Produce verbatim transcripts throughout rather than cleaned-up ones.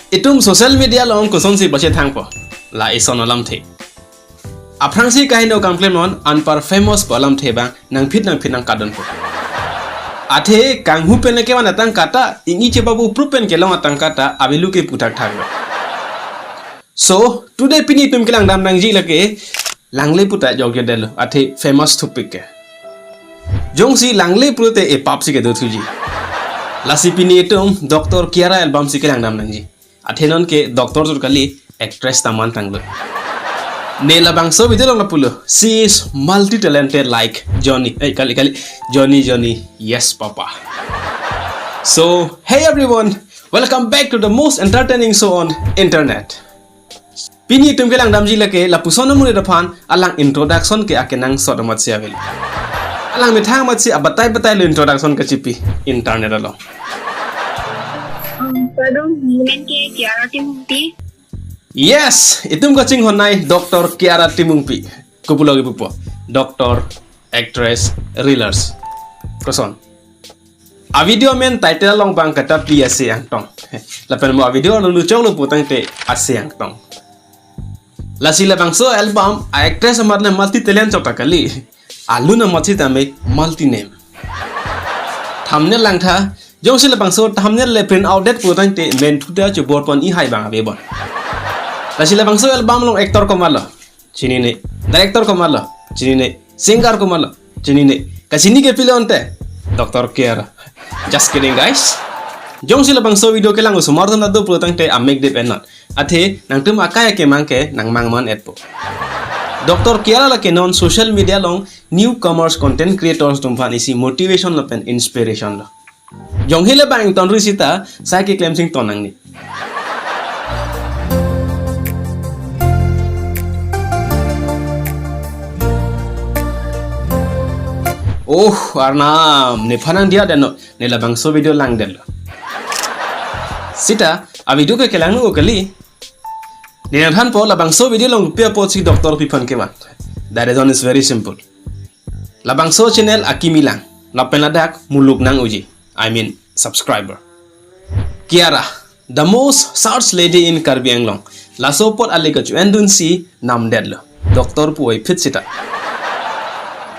Itum social media along kosonsi bachethangpo, la ison alamthe. Aphrangsi kaheno kangklemnon, anpar famous pu alamthe abang nangphit nangphit nangkatdunpo. Athe kanghu pen kevan atangka ta, ingni chepapu prup pen kelong atangka ta, avelo ke puthakthak lo. So today pini itum kelangdam nangji lake langle puta jokjok detlo, athe famous thupik ke. Jongsi langle pulote epap si kedothuji. Lasi pini itum Doctor Kiara album si kelangdam nangji. Athe non ke doctor chot kali, actress ta mantanglo. Ne labangso video along lapulo, she is multi-talented like Johnny. Eh, kali, kali. Johnny, Johnny. Yes, Papa. So, hey everyone. Welcome back to the most entertaining show on internet. Pini itum kelangdamji lake lapuson amonit aphan alang introduction ke akenangsot amatsi avelo. Alang methang amatsi abatai batai lo introduction kachipi internet along. Um, pardon, amen ke Kiara Timungpi. Yes, itum kachinghon nai Doctor Kiara Timungpi. Kopulo kepupo? Doctor, actress, reelers. Koson? A video amen title along abang katapi Ase Angtong. Lapen mo a video along luchoklo putangte Ase Angtong. Lasi labangso album a actress amat le multi-talent chot ta kali. Alun amat sitame multi-name. Thumbnail langtha, jongsi labangso thumbnail le print out det putangte menthu ta chobor pon ihai abang avepon. Lasi labangso album along actor komatlo? Chinine. Director komatlo? Chinine. Singer komatlo? Chinine. Kachini ke pilo ante? Doctor Kiara. Just kidding, guys. Jongsi labangso video kelang osomar atum ta do putangte amekdep ennon. Athe nangtum akai akemang ke nangmang man-etpo. Doctor Kiara lake non social media along newcomers content creators atum aphan isi motivation lapen inspiration lo. Jongsi labang ingtonri sita, sai keklem sing ton nangne. Oh, Arnam, nephan nangdiya detnon, ne labangso video langdetlo. Sita, a video ke kelangno kali. Ne nangthanpo labangso video along kopi apotsi doctor pi aphan kevan. The reason is very simple. Labangso channel akimi lang, lapen ladak muluk nang-oji, I mean subscriber. Kiara, the most search lady in Karbi Anglong. Laso apot ale kachu-endunsi namdetlo. Doctor pu oi phit sita.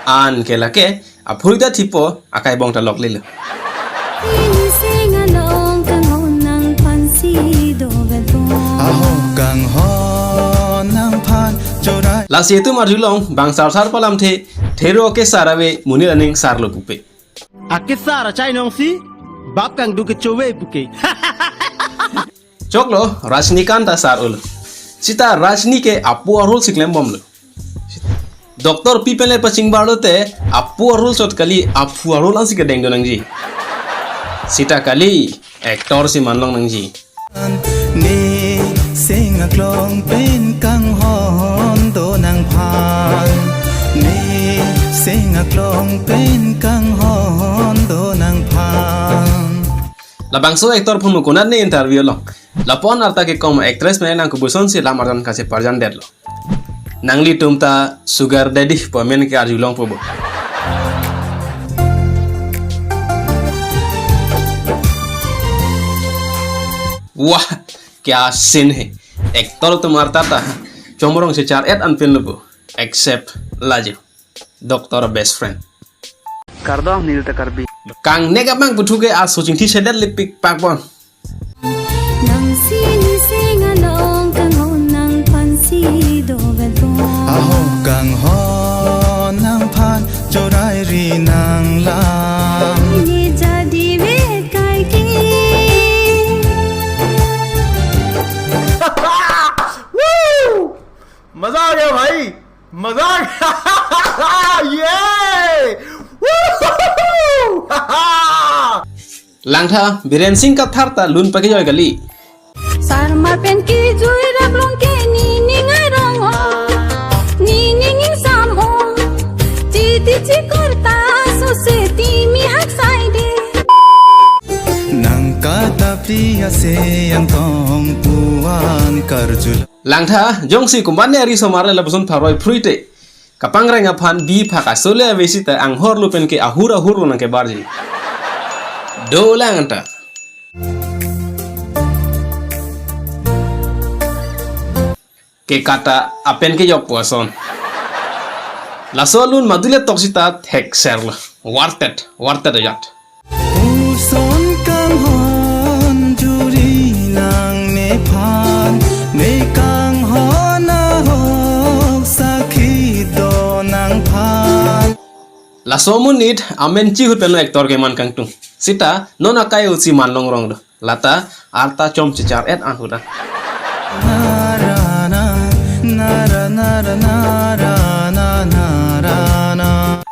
Anke lake, aphurui ta thipo, akaibong ta loklelo. Iniseng along kanghon nangphansi dovel po. Aho kanghon nangphan chorai. Lasi itum arjulong, bang sarsar pu alamthe, thero kesar ave, monit aning sarlo pupe. Akesar achainong si, bap kangduk kechove puke. Choklo, Rajnikant ta sar-olo. Sita Rajni ke apo a-role si klembomlo. Doctor pi pen le pachingbarlote, apo a-role chot kali, aphu a-role ansi kedengdun nangji. Sita kali, actor si manlong nangji. Ne seng aklong pen kanghon do nangphan. Ne seng aklong pen kanghon do nangphan. Labangso actor aphan mo konat ne interview along. Lapu-an arta ke kom actress pen nang kopuson si lam arjan kacheparjan detlo. Nanglitum ta sugar daddy pu amen ke arjulongpo bo. Wah, kya scene hai. Actor atum arta ta chomorong si char-et anpinlo bo. Except lajo. Doctor best friend. Kardom nil ta Karbi. Kangnek abang puthu ke aso chingthi sedet lipik pakpon. Nangsi niseng along kanghon nangphansi dovel po. Aho kanghon nangphan chorai ri nanglang. Ne jadi vet kai ke. Woo! मजा आ गया भाई, मजा आ गया। ये! Langtha, Biren Singh Kathar ta lun pakejoi kali. Sarma pen kejui rablong ke nining arong o, nining ingsam o, chiti chikorta sose timi haksai de. Nang kata priya se yang tong puan karjul. Langtha, jongsi komatne ari osomar le lapuson pharoi phruite, kapangreng aphan bi phak asole ave sita anghor lo pen ke ahur ahur lo nangkebarji. Dolang anta. Ke kata apen kejok puason. Laso alun madule toksita thekserlo. Worth it, worth it ajat. Puson kanghon juri nang nephan, ne kanghon ahok sakhi do nangphan. Laso amonit amen chihut pen actor keman kangtung. Sita non akai usi man longrong do. Lata arta chom chichar et an huda.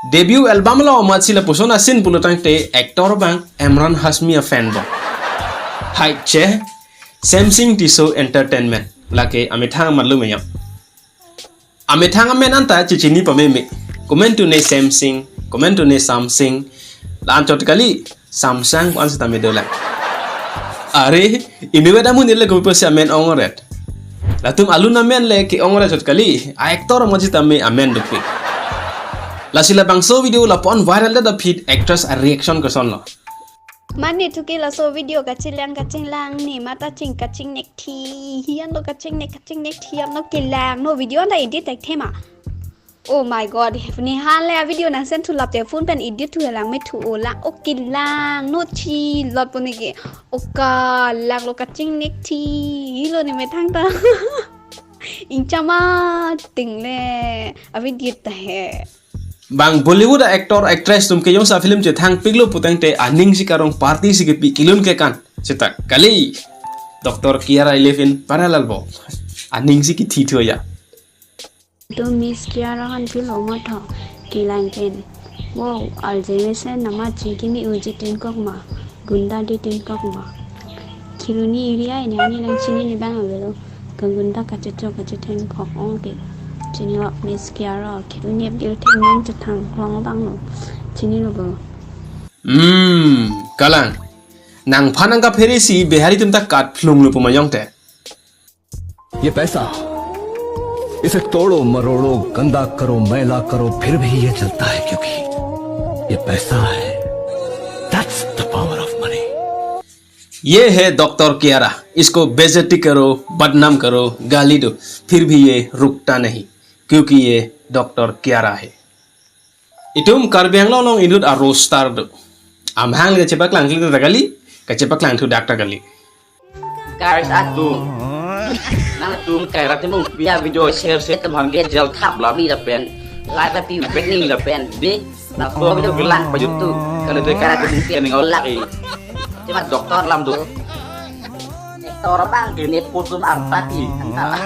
Debut album lo amat si lapuson asin pulotangte actor abang Emraan Hashmi a-fan bom. Hai che, Semsing Tisso Entertainment. Lake amethang malu meyam. Amethang amen anta chechini pameme. Komantu ne Semsing, komantu ne Samsing. La-an chot kali, Samsang ko-an sitame dolang. Are, inutvet amonit le kopi pusi amen ong-ongret. Latum alun amen le ke-ongret chot kali, a-actor amat sitame amen dopik. Lasi labangso video lapu-an viral det aphi actress a-reaction kosonlo. Mane thuke laso video kachelang kachinglang ne mata ching kachingnek thi. Hi anlo kachingnek kachingnek thi, anlo kelangno, video anta edit thekthe ma. Oh my God, nephan le a-video nangsen thu lapte phone pen edit thu lang me thu o lang. O kelangno thi lot pone ke. O kelanglo kachingnek thi. Hilo ne methang ta. Ingchama ting le a-video ta he. Bang Bollywood a-actor actress atum ke jongsi film chethangpiklo putangte aning si karong party si kepi kelun kekan. Sita kali Doctor Kiara eleven parallel bo. Aning si kithi thu ya. To Miss Kiara han pilo matho kelang pen. Wow, arje mesen nama chingki mi uji tin kok ma. Gunda di tin kok ma. Kheroni area ini ani lang chini ni bang avelo. Ka gunda kachocho kachothen kok ong ke. Chini lo Miss Kiara, Kheroni ap dir theng nang chethang long bang lo. Chini lo bo. Hmm, kalang. Nangphan nangkaphere si Bihari atum ta kat phlung lo pu ma jongte. ये पैसा, इसे तोड़ो मरोड़ो, गंदा करो, मैला करो, फिर भी ये चलता है, क्योंकि ये पैसा है। That's the power of money. ये है डॉक्टर कियारा, इसको बेइज्जती करो, बदनाम करो, गाली दो, फिर भी ये रुकता नहीं, क्योंकि ये डॉक्टर कियारा है। Itum Karbi Anglong along inut a-roaster do. Amahang le kachepaklang kali ta kali, kachepaklang thu dak ta kali. Guys, atum. Nangtum kai rati mo pia video share share teman ke jel thap la bi lapen. Like la pi pen ni lapen. Di, na ko video gelang pa YouTube. Kalau tu kai rati mo pia mengolak i. Cuma doktor lam tu. Doktor bang ini putum artaki. Antara.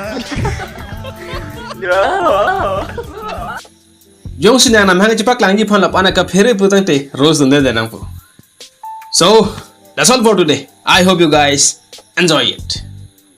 Jongsi nang namahang chepaklangji aphan lapu-an nangkaphere putangte roast dunde nangpo. So, that's all for today. I hope you guys enjoy it.